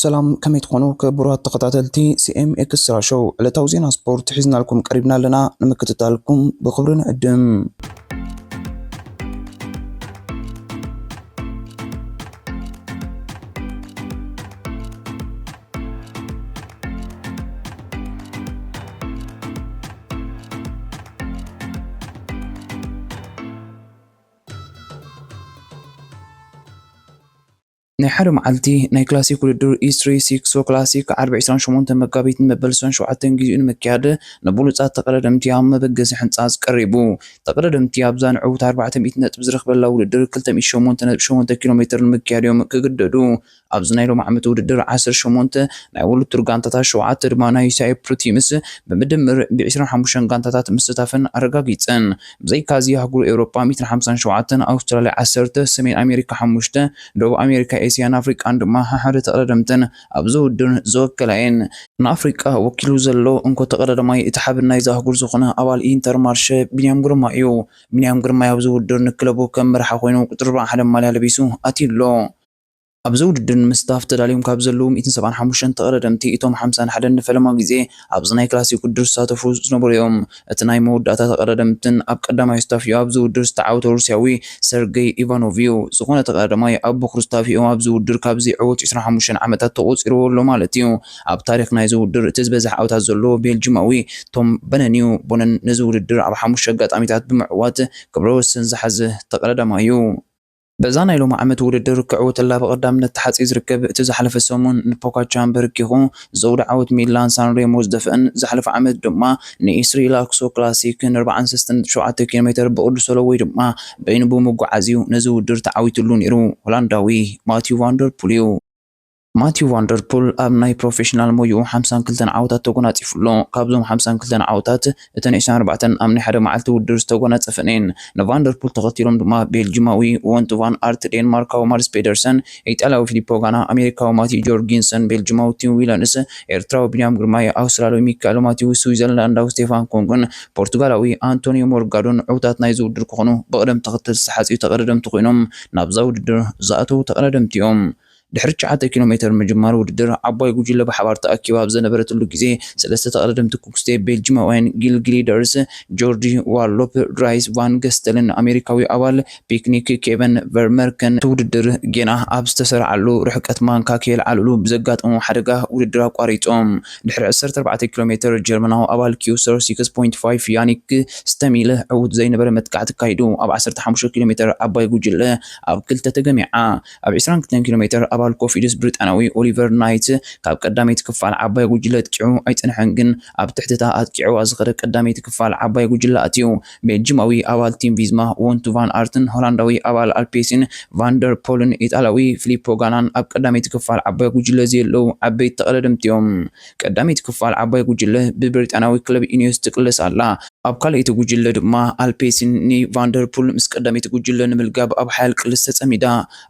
ሰላም፣ ከመይ ትኾኑ ክቡራት ተኸታተልቲ ሲ ኤም ኤክስትራ ሾው? ዕለታዊ ዜና ስፖርት ሒዝናልኩም ቀሪብና ኣለና። ንምክትታልኩም ብኽብሪ ንዕድም። ናይ ሓደ መዓልቲ ናይ ክላሲክ ውድድር ኢስትሪ ሲክሶ ክላሲክ ዓርቢ ዕስራን ሸሞንተን መጋቢት ንመበል ዕስራን ሸውዓተን ግዜኡ ንምክያድ ንብሉጻት ተቐዳደምቲ ኣብ መበገሲ ሕንጻጽ ቀሪቡ። ተቐዳደምቲ ኣብዛ ንዕውት ኣርባዕተ ሚእቲ ነጥቢ ዝረኽበላ ውድድር ክልተ ሚእቲ ሸሞንተ ነጥቢ ሸሞንተ ኪሎ ሜትር ንምክያድ እዮም ክግደዱ። ኣብዚ ናይ ሎሚ ዓመት ውድድር ዓሰርተ ሸሞንተ ናይ ወሉድ ቱር ጋንታታት፣ ሸውዓተ ድማ ናይ ሳይፕሩ ቲምስ ብምድምር ብ ዕስራን ሓሙሽተን ጋንታታት ምስታፈን ኣረጋጊጸን። ብዘይካዚ ኣህጉር ኤውሮጳ ሚእትን ሓምሳን ሸውዓተን፣ ኣውስትራልያ ዓሰርተ፣ ሰሜን ኣሜሪካ ሓሙሽተ፣ ደቡብ ኣሜሪካ፣ ኤስያን ኣፍሪቃን ድማ ሓሓደ ተቐዳደምተን ኣብዚ ውድድር ዝወከላ እየን። ንኣፍሪቃ ወኪሉ ዘሎ እንኮ ተቐዳዳማይ እቲ ሓበን ናይዚ ኣህጉር ዝኾነ ኣባል ኢንተርማርሸ ቢንያም ግርማ እዩ። ቢንያም ግርማይ ኣብዚ ውድድር ንክለቡ ከም መርሓ ኮይኑ ቁጽሪ ኣርባዓን ሓደን ማልያ ለቢሱ ኣትዩ ኣሎ። ኣብዚ ውድድር ንምስታፍ ተዳልዮም ካብ ዘለዉ ሚእትን ሰብዓን ሓሙሽተን ተቐዳደምቲ እቶም ሓምሳን ሓደን ንፈለማ ግዜ ኣብዚ ናይ ክላሲክ ውድድር ዝሳተፉ ዝነበሩ እዮም። እቲ ናይ መወዳእታ ተቐዳደምትን ኣብ ቀዳማይ ስታፍ እዩ ኣብዚ ውድድር ዝተዓወተ ሩስያዊ ሰርገይ ኢቫኖቭ እዩ። ዝኾነ ተቐዳዳማይ ኣብ በኩር ስታፍ እዮም ኣብዚ ውድድር ካብ ዘይዕወት ዕስራን ሓሙሽተን ዓመታት ተቖጺርዎ ኣሎ ማለት እዩ። ኣብ ታሪኽ ናይዚ ውድድር እቲ ዝበዝሕ ዓወታት ዘለዎ ቤልጂማዊ ቶም በነን እዩ። ቦነን ነዚ ውድድር ኣብ ሓሙሽተ ኣጋጣሚታት ብምዕዋት ክብረ ወሰን ዝሓዘ ተቐዳዳማይ እዩ። በዛ ናይ ሎሚ ዓመት ውድድር ክዕወተላ ብቐዳምነት ተሓጽዩ ዝርከብ እቲ ዝሓለፈ ሰሙን ንፖካቻምበርግ ይኹ ዘውዲ ዓወት ሚላን ሳንሬሞ ዝደፍአን፣ ዝሓለፈ ዓመት ድማ ንኢስትሪ ላክሶ ክላሲክ ንኣርባዓን ሰለስተን ነጥቢ ሸውዓተ ኪሎ ሜትር ብቕዱስ ሶሎ ወይ ድማ በይኑ ብምጉዓዝ እዩ ነዚ ውድድር ተዓዊትሉ ነይሩ። ሆላንዳዊ ማቲው ቫንደርፑል እዩ። ማቲው ቫንደርፑል ኣብ ናይ ፕሮፌሽናል ሞይኡ ሓምሳን ክልተን ዓወታት ተጎናጺፉ ኣሎ። ካብዞም ሓምሳን ክልተን ዓወታት እተን ዕስራን ኣርባዕተን ኣብ ናይ ሓደ መዓልቲ ውድድር ዝተጎናጸፈን እየን። ንቫንደርፑል ተኸቲሎም ድማ ቤልጂማዊ ወንት ቫን ኣርት፣ ዴንማርካዊ ማርስ ፔደርሰን፣ ኢጣልያዊ ፊሊፖ ጋና፣ ኣሜሪካዊ ማቲው ጆርጊንሰን፣ ቤልጂማዊ ቲም ዊለንስ፣ ኤርትራዊ ቢንያም ግርማይ፣ ኣውስትራልያዊ ሚካኤል ማቲው፣ ስዊዘርላንዳዊ ስቴፋን ኮንግን ፖርቱጋላዊ ኣንቶኒዮ ሞርጋዶን ዕውታት ናይዚ ውድድር ክኾኑ ብቕደም ተኸተል ዝተሓጽዩ ተቐዳደምቲ ኮይኖም ናብዛ ውድድር ዝኣተዉ ተቐዳደምቲ እዮም። ድሕሪ ትሽዓተ ኪሎ ሜትር ምጅማር ውድድር፣ ዓባይ ጉጅለ ብሓባር ተኣኪባ ኣብ ዝነበረትሉ ግዜ፣ ሰለስተ ተቐዳደምቲ ኩክስቴፕ ቤልጂማውያን ጊል ግሊደርስ፣ ጆርዲ ዋሎፕ፣ ድራይስ ቫን ገስተልን ኣሜሪካዊ ኣባል ፒክኒክ ኬቨን ቨርመርከን እቲ ውድድር ጌና ኣብ ዝተሰርዓሉ ርሕቀት ማንካ ከየልዓልሉ ብዘጋጠሙ ሓደጋ ውድድር ኣቋሪጾም። ድሕሪ ዕስራን ኣርባዕተን ኪሎ ሜትር ጀርመናዊ ኣባል ኪውሰር ሲክስ ፖይንት ፋይቭ ያኒክ ስተሚል ዕዉት ዘይነበረ መጥቃዕቲ ኣካይዱ። ኣብ ዓሰርተ ሓሙሽተ ኪሎ ሜትር ዓባይ ጉጅለ ኣብ ክልተ ተገሚዓ። ኣብ ዕስራን ክልተን ኪሎ ሜትር ኣባል ኮፊድስ ብሪጣንያዊ ኦሊቨር ናይት ካብ ቀዳመይቲ ክፋል ዓባይ ጉጅለ ኣጥቂዑ ኣይጸንሐን፣ ግን ኣብ ትሕቲታ ኣጥቂዑዋ ዝኸደ ቀዳመይቲ ክፋል ዓባይ ጉጅለ ኣትዩ። ቤልጂማዊ ኣባል ቲም ቪዝማ ወንቱ ቫን ኣርትን ሆላንዳዊ ኣባል ኣልፔሲን ቫንደር ፖልን ኢጣልያዊ ፊሊፖ ጋናን ኣብ ቀዳመይቲ ክፋል ዓባይ ጉጅለ ዘየለዉ ዓበይቲ ተቐዳደምቲ እዮም። ቀዳመይቲ ክፋል ዓባይ ጉጅለ ብብሪጣንያዊ ክለብ ኢኒዮስ ትቅለስ ኣላ። ኣብ ካልኣይቲ ጉጅለ ድማ ኣልፔሲን ንቫንደርፑል ምስ ቀዳመይቲ ጉጅለ ንምልጋብ ኣብ ሓያል ቅልስ ተጸሚዳ።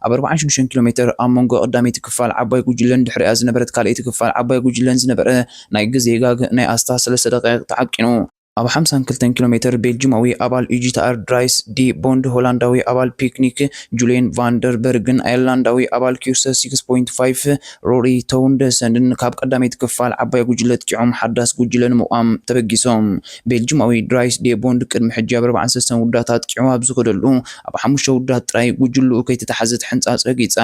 ኣብ ኣርባዓን ሽዱሽተን ኪሎ ሜትር ኣብ መንጎ ቀዳመይቲ ክፋል ዓባይ ጉጅለን ድሕሪኣ ዝነበረት ካልኣይቲ ክፋል ዓባይ ጉጅለን ዝነበረ ናይ ግዜ ጋግ ናይ ኣስታት ሰለስተ ደቂቕ ተዓቂኑ። ኣብ ሓምሳን ክልተን ኪሎ ሜትር ቤልጂማዊ ኣባል ዩ ጂ ቲ ኣር ድራይስ ዲ ቦንድ፣ ሆላንዳዊ ኣባል ፒክኒክ ጁልየን ቫንደርበርግን ኣየርላንዳዊ ኣባል ኪውሰር ሲክስ ፖይንት ፋይቭ ሮሪ ተውንደሰንን ካብ ቀዳመይቲ ክፋል ዓባይ ጉጅለ ጥቂዖም ሓዳስ ጉጅለ ንምቋም ተበጊሶም። ቤልጂማዊ ድራይስ ዴቦንድ ቅድሚ ሕጂ ኣብ ኣርባዓን ሰለስተን ውዳት ኣጥቂዑ ኣብ ዝኸደሉ ኣብ ሓሙሽተ ውዳት ጥራይ ጉጅልኡ ከይተታሓዘት ሕንጻጽ ረጊጻ።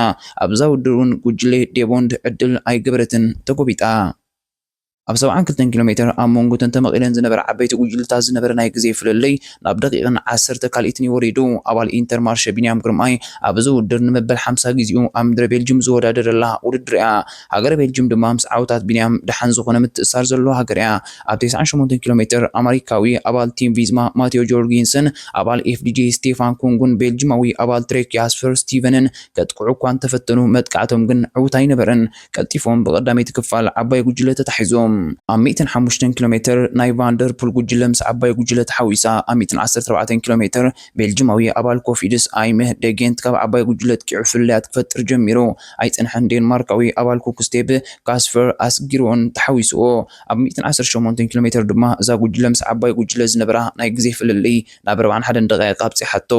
ኣብዛ ውድድር እውን ጉጅለ ዴቦንድ ዕድል ኣይገበረትን፣ ተጎቢጣ። ኣብ ሰብዓን ክልተን ኪሎ ሜትር ኣብ መንጎ እተን ተመቒለን ዝነበራ ዓበይቲ ጉጅልታት ዝነበረ ናይ ግዜ ፍልልይ ናብ ደቂቕን ዓሰርተ ካልኢትን እዩ ወሪዱ። ኣባል ኢንተር ማርሸ ቢንያም ግርማይ ኣብዚ ውድድር ንመበል ሓምሳ ግዜኡ ኣብ ምድረ ቤልጅም ዝወዳደረላ ውድድር እያ። ሃገረ ቤልጅም ድማ ምስ ዓወታት ቢንያም ደሓን ዝኾነ ምትእስሳር ዘለዋ ሃገር እያ። ኣብ ተስዓን ሸሞንተን ኪሎ ሜትር ኣመሪካዊ ኣባል ቲም ቪዝማ ማቴዎ ጆርጊንሰን፣ ኣባል ኤፍ ዲ ጂ ስቴፋን ኩንጉን ቤልጅማዊ ኣባል ትሬክ ያስፐር ስቲቨንን ከጥቅዑ እኳ እንተፈተኑ፣ መጥቃዕቶም ግን ዕውት ኣይነበረን። ቀልጢፎም ብቐዳመይቲ ክፋል ዓባይ ጉጅለ ተታሒዞም። ኣብ ሚእትን ሓሙሽተን ኪሎ ሜትር ናይ ቫንደርፑል ጉጅለ ምስ ዓባይ ጉጅለ ተሓዊሳ፣ ኣብ ሚእትን ዓሰርተ ኣርባዕተን ኪሎ ሜትር ቤልጅማዊ ኣባል ኮፊድስ ኣይምህ ደጌንት ካብ ዓባይ ጉጅለ ጥቂዑ ፍልልያት ክፈጥር ጀሚሩ። ኣይጸንሐን፣ ዴንማርካዊ ኣባል ኩክስቴፕ ካስፐር ኣስጊሮን ተሓዊስዎ። ኣብ ሚእትን ዓሰርተ ሸሞንተን ኪሎ ሜትር ድማ እዛ ጉጅለ ምስ ዓባይ ጉጅለ ዝነበራ ናይ ግዜ ፍልልይ ናብ ኣርባዓን ሓደን ደቂቕ ኣብጺሓቶ።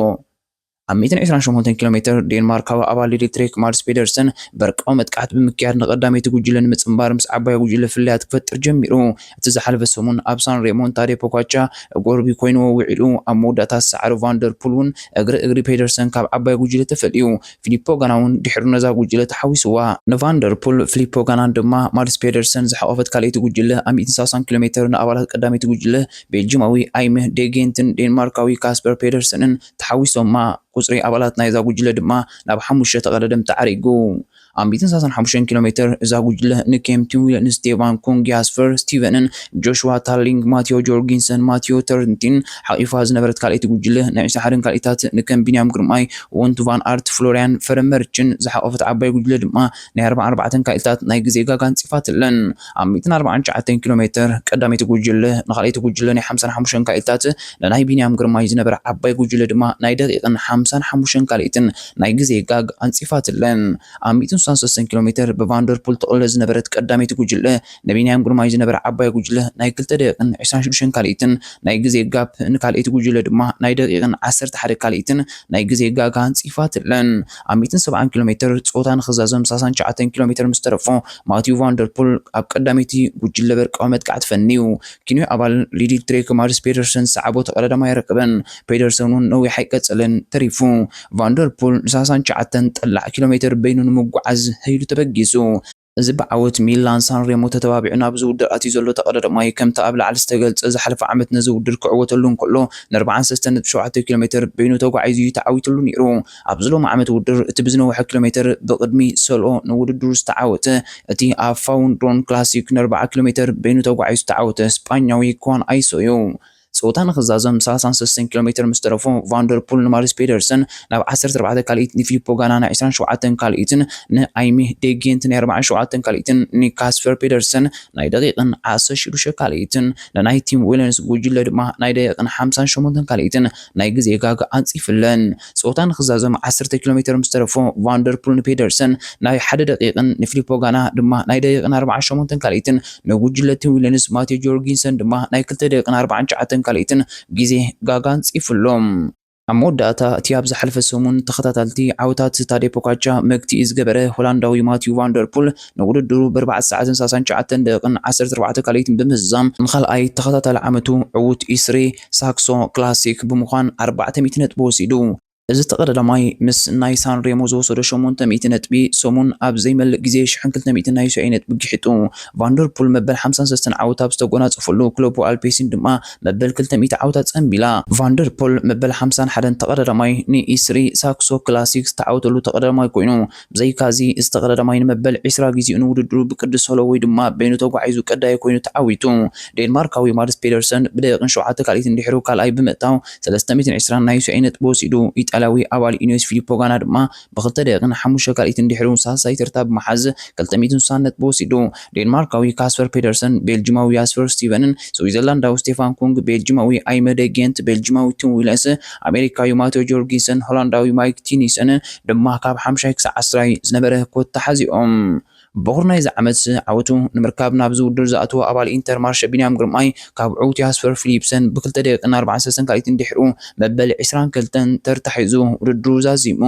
ኣብ ሚእትን ዕስራን ሸሞንተን ኪሎ ሜትር ዴንማርካዊ ኣባል ሊሊ ትሬክ ማድስ ፔደርሰን በርቃዊ መጥቃዕቲ ብምክያድ ንቐዳመይቲ ጉጅለ ንምጽንባር ምስ ዓባይ ጉጅለ ፍልልያት ክፈጥር ጀሚሩ። እቲ ዝሓለፈ ሰሙን ኣብ ሳን ሬሞን ታዴ ፖጋቻ ጎርቢ ኮይንዎ ውዒሉ፣ ኣብ መወዳእታ ዝሰዓረ ቫንደር ፑል እውን እግሪ እግሪ ፔደርሰን ካብ ዓባይ ጉጅለ ተፈልዩ። ፊሊፖ ጋና እውን ድሕሩ ነዛ ጉጅለ ተሓዊስዋ። ንቫንደር ፑል፣ ፊሊፖ ጋናን ድማ ማድስ ፔደርሰን ዝሓቆፈት ካልኣይቲ ጉጅለ ኣብ ሚእትን ሰላሳን ኪሎ ሜትር ንኣባላት ቀዳመይቲ ጉጅለ ቤልጂማዊ ኣይመ ዴጌንትን ዴንማርካዊ ካስፐር ፔደርሰንን ተሓዊሶማ። ቁጽሪ ኣባላት ናይዛ ጉጅለ ድማ ናብ ሓሙሽተ ተቐዳደምቲ ዓሪጉ። ኣብ ሚእትን ሰላሳን ሓሙሽተን ኪሎ ሜትር እዛ ጉጅለ ንኬም ቲውለን፣ ስቴቫን ኩንግ፣ ያስፐር ስቲቨንን ጆሽዋ ታርሊንግ፣ ማቴዎ ጆርጊንሰን፣ ማቴዎ ተርንቲን ሓቂፋ ዝነበረት ካልኣይቲ ጉጅለ፣ ናይ ዕስራን ሓደን ካልኢታት ንከም ቢንያም ግርማይ፣ ወንቱ ቫን ኣርት፣ ፍሎሪያን ፈረመርችን ዝሓቆፈት ዓባይ ጉጅለ ድማ ናይ ኣርባዓን ኣርባዕተን ካልኢታት ናይ ግዜ ጋጋ ኣንጺፋትለን። ኣብ ሚእትን ኣርባዓን ትሽዓተን ኪሎ ሜትር ቀዳመይቲ ጉጅለ ንኻልኣይቲ ጉጅለ ናይ ሓምሳን ሓሙሽተን ካልኢታት፣ ንናይ ቢንያም ግርማይ ዝነበረ ዓባይ ጉጅለ ድማ ናይ ደቂቕን ሓምሳን ሓሙሽተን ካልኢትን ናይ ግዜ ጋግ ኣንጺፋትለን። ኣብ ሚእትን ስሳን ሰለስተን ኪሎ ሜትር ብቫንደርፑል ትቕለ ዝነበረት ቀዳመይቲ ጉጅለ፣ ንቢንያም ግርማይ ዝነበረ ዓባይ ጉጅለ ናይ ክልተ ደቂቕን ዕስራን ሽዱሽተን ካልኢትን ናይ ግዜ ጋፕ፣ ንካልኣይቲ ጉጅለ ድማ ናይ ደቂቕን ዓሰርተ ሓደ ካልኢትን ናይ ግዜ ጋጋ ኣንጺፋትለን። ኣብ ሚእትን ሰብዓን ኪሎ ሜትር ጾታ ንኽዛዘም ሰላሳን ትሽዓተን ኪሎ ሜትር ምስ ተረፎ፣ ማቲዩ ቫንደርፑል ኣብ ቀዳመይቲ ጉጅለ በርቃዊ መጥቃዕቲ ፈንዩ። ኪንዮ ኣባል ሊዲ ትሬክ ማድስ ፔደርሰን ዝሰዓቦ ተቐዳዳማይ ኣይረከበን። ፔደርሰን እውን ነዊሕ ኣይቀጸለን፣ ተሪፉ። ቫንደርፑል ንሰላሳን ትሽዓተን ጠላዕ ኪሎ ሜትር በይኑ ንምጉዓዝ ህይሉ ተበጊሱ። እዚ ብዓወት ሚላን ሳን ሬሞ ተተባቢዑ ናብዚ ውድድር ኣትዩ ዘሎ ተቐዳዳማይ፣ ከምቲ ኣብ ላዕሊ ዝተገልጸ፣ ዝሓለፈ ዓመት ነዚ ውድድር ክዕወተሉ እንከሎ፣ ንኣርባዓን ሰለስተን ነጥቢ ሸውዓተ ኪሎ ሜትር በይኑ ተጓዒዙ እዩ ተዓዊትሉ ነይሩ። ኣብዚ ሎሚ ዓመት ውድድር፣ እቲ ብዝነውሐ ኪሎ ሜትር ብቕድሚ ሰልኦ ንውድድሩ ዝተዓወተ፣ እቲ ኣብ ፋውንዶን ክላሲክ ንኣርባዓ ኪሎ ሜትር በይኑ ተጓዒዙ ዝተዓወተ ስጳኛዊ ኳን ኣይሶ እዩ። ጸወታ ንኽዛዘም ሰላሳን ሰለስተን ኪሎ ሜትር ምስ ተረፎ፣ ቫንደርፑል ንማሪስ ፔደርሰን ናብ ዓሰርተ ኣርባዕተ ካልኢት፣ ንፊሊፖ ጋና ናይ ዕስራን ሸውዓተን ካልኢትን ንኣይሚ ዴጌንት ናይ ኣርባዓን ሸውዓተን ካልኢትን ንካስፐር ፔደርሰን ናይ ደቂቕን ዓሰርተ ሽዱሽተ ካልኢትን ንናይ ቲም ዊለንስ ጉጅለ ድማ ናይ ደቂቕን ሓምሳን ሸሞንተን ካልኢትን ናይ ግዜ ጋግ ኣንጺፍለን። ጸወታ ንኽዛዘም ዓሰርተ ኪሎ ሜትር ምስ ተረፎ፣ ቫንደርፑል ንፔደርሰን ናይ ሓደ ደቂቕን ንፊሊፖ ጋና ድማ ናይ ደቂቕን ኣርባዓን ሸሞንተን ካልኢትን ንጉጅለ ቲም ዊለንስ ማቴ ጆርጊንሰን ድማ ናይ ክልተ ደቂቕን ኣርባዓን ትሽዓተን ካልኢትን ግዜ ጋጋ ኣንጺፍሎም። ኣብ መወዳእታ እቲ ኣብ ዝሓለፈ ሰሙን ተኸታታልቲ ዓወታት ታዴ ፖጋቻ መግትኢ ዝገበረ ሆላንዳዊ ማቲዩ ቫንደርፑል ንውድድሩ ብኣርባዕተ ሰዓትን ሰላሳን ትሽዓተን ደቂቕን ዓሰርተ ኣርባዕተ ካልኢትን ብምዝዛም ንኻልኣይ ተኸታታሊ ዓመቱ ዕዉት ኢስሪ ሳክሶ ክላሲክ ብምዃን ኣርባዕተ ሚእቲ ነጥቢ ወሲዱ። እዚ ተቐዳዳማይ ምስ ናይ ሳን ሬሞ ዝወሰዶ ሸሞንተ ሚእቲ ነጥቢ ሰሙን ኣብ ዘይመልእ ግዜ ሽሕን ክልተ ሚእትን ናይ ዩሲኣይ ነጥቢ ግሒጡ። ቫንደርፑል መበል ሓምሳን ሰለስተን ዓወት ኣብ ዝተጎናጸፈሉ፣ ክለቡ ኣልፔሲን ድማ መበል ክልተ ሚእቲ ዓወት ኣጸንቢላ። ቫንደርፑል መበል ሓምሳን ሓደን ተቐዳዳማይ ንኢስሪ ሳክሶ ክላሲክ ዝተዓወተሉ ተቐዳዳማይ ኮይኑ፣ ብዘይካዚ እዚ ተቐዳዳማይ ንመበል ዕስራ ግዜኡ ንውድድሩ ብቅዲ ሶሎ ወይ ድማ በይኑ ተጓዒዙ ቀዳይ ኮይኑ ተዓዊቱ። ዴንማርካዊ ማድስ ፔደርሰን ብደቂቕን ሸውዓተ ካልኢትን ድሕሩ ካልኣይ ብምእታው ሰለስተ ሚእትን ዕስራን ናይ ዩሲኣይ ነጥቢ ወሲዱ። ኢጣልያዊ ኣባል ኢኒዮስ ፊሊፖ ጋና ድማ ብክልተ ደቂቕን ሓሙሽተ ካልኢትን ድሕሩ ሳልሳይ ተርታ ብምሓዝ ክልተ ሚእትን ስሳን ነጥቢ ወሲዱ። ዴንማርካዊ ካስፐር ፔደርሰን፣ ቤልጂማዊ ያስፐር ስቲቨንን፣ ስዊዘርላንዳዊ ስቴፋን ኩንግ፣ ቤልጂማዊ ኣይመደ ጌንት፣ ቤልጂማዊ ቲም ዊለስ፣ ኣሜሪካዊ ማቴዎ ጆርጊንሰን፣ ሆላንዳዊ ማይክ ቲኒሰን ድማ ካብ ሓምሻይ ክሳዕ ዓስራይ ዝነበረ ኮታ ሓዚኦም። በኹር ናይዚ ዓመት ዓወቱ ንምርካብ ናብዚ ውድድር ዝኣተወ ኣባል ኢንተር ማርሸ ቢንያም ግርማይ፣ ካብ ዕዉት ያስፐር ፊሊፕሰን ብክልተ ደቂቕን ኣርባዓን ሰለስተን ካልኢትን ድሕሩ መበል ዕስራን ክልተን ተርታ ሒዙ ውድድሩ ዛዚሙ፣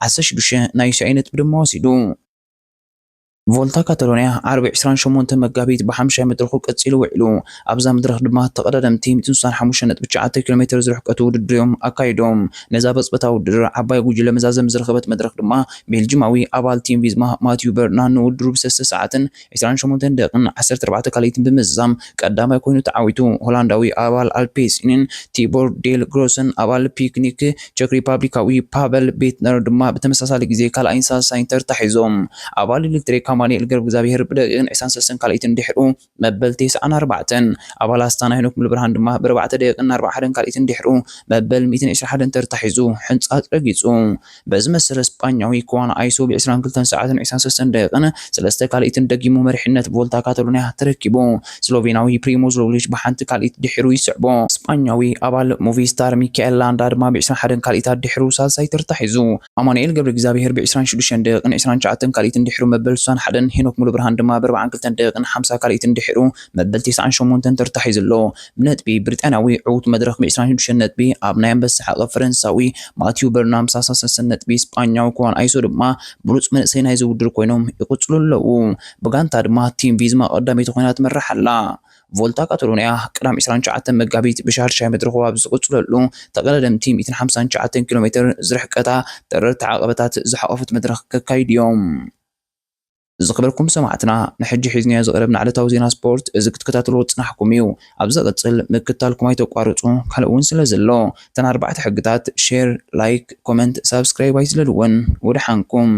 ዓሰርተ ሽዱሽተ ናይ ዩሲኣይ ነጥቢ ድማ ወሲዱ። ቮልታ ካታሎንያ ዓርቢ ዕስራን ሸሞንተን መጋቢት ብሓምሻይ መድረኹ ቀጺሉ ውዒሉ። ኣብዛ መድረኽ ድማ ተቐዳደምቲ ሚእትን ስሳን ሓሙሽተን ነጥቢ ትሽዓተ ኪሎ ሜትር ዝርሕቀቱ ውድድር እዮም ኣካይዶም። ነዛ ብቕጽበታዊ ውድድር ዓባይ ጉጅለ መዛዘሚ ዝረኸበት መድረኽ ድማ ቤልጂማዊ ኣባል ቲም ቪዝማ ማቲዩ በርናን ንውድድሩ ብሰለስተ ሰዓትን ዕስራን ሸሞንተን ደቂቕን ዓሰርተ ኣርባዕተ ካልኢትን ብምዝዛም ቀዳማይ ኮይኑ ተዓዊቱ። ሆላንዳዊ ኣባል ኣልፔሲንን ቲቦር ዴል ግሮሰን ኣባል ፒክኒክ ቸክ ሪፓብሊካዊ ፓቨል ቤትነር ድማ ብተመሳሳሊ ግዜ ካልኣይን ሳልሳይን ተርታ ሒዞም። ኣባል ኤሌክትሪክ ኣማኑኤል ገብረእግዚኣብሄር ብደቂቕን ዕስራን ሰለስተን ካልኢትን ድሕሩ መበል ተስዓን ኣርባዕተን፣ ኣባል ኣስታና ሄኖክ ሙሉብርሃን ድማ ብኣርባዕተ ደቂቕን ኣርባዓን ሓደን ካልኢትን ድሕሩ መበል ሚእትን ዕስራን ሓደን ተርታ ሒዙ ሕንጻጽ ረጊጹ። በዚ መሰረት ስጳኛዊ ኩዋን ኣይሶ ብዕስራን ክልተን ሰዓትን ዕስራን ሰለስተን ደቂቕን ሰለስተ ካልኢትን ደጊሙ መሪሕነት ቮልታ ካታሎንያ ተረኪቡ። ስሎቬናዊ ፕሪሞዝ ሮግሊች ብሓንቲ ካልኢት ድሒሩ ይስዕቦ። ስጳኛዊ ኣባል ሞቪስታር ሚካኤል ላንዳ ድማ ብዕስራን ሓደን ካልኢታት ድሒሩ ሳልሳይ ተርታ ሒዙ። ኣማኑኤል ገብረእግዚኣብሄር ብዕስራን ሽዱሽተን ደቂቕን ዕስራን ትሽዓተን ካልኢትን ድሒሩ መበል ስሳን ሓደን ሄኖክ ሙሉ ብርሃን ድማ ብ ኣርባዓን ክልተን ደቂቕን ሓምሳ ካልኢትን ድሒሩ መበል ተስዓን ሸሞንተን ተርታ ሒዙ ኣሎ። ብነጥቢ ብሪጣንያዊ ዕዉት መድረኽ ብ ዕስራን ሽዱሽተን ነጥቢ ኣብ ናይ ኣንበሳ ሓቐ ፈረንሳዊ ማቲዩ በርናም ሳሳ ሰሰን ነጥቢ ስጳኛዊ ኩዋን ኣይሶ ድማ ብሉጽ መንእሰይ ናይዚ ውድድር ኮይኖም ይቕጽሉ ኣለዉ። ብጋንታ ድማ ቲም ቪዝማ ቀዳመይቲ ኮይና ትመርሕ ኣላ። ቮልታ ካታሎንያ ቅዳም ዕስራን ትሽዓተን መጋቢት ብሻርሻ መድረኹ ኣብ ዝቕጽለሉ ተቐዳደምቲ ሚእትን ሓምሳን ትሽዓተን ኪሎ ሜትር ዝርሕቀታ ተረርቲ ዓቐበታት ዝሓቖፈት መድረኽ ከካይድ እዮም። ዝኽበርኩም ሰማዕትና፣ ንሕጂ ሒዝናዮ ዝቐረብና ዕለታዊ ዜና ስፖርት እዚ ክትከታተልዎ ዝጽናሕኩም እዩ። ኣብ ዘቐጽል ምክታልኩም ኣይተቋርጹ፣ ካልእ እውን ስለ ዘሎ እተን ኣርባዕተ ሕግታት ሼር፣ ላይክ፣ ኮመንት፣ ሳብስክራይብ ኣይትለልወን። ወደሓንኩም።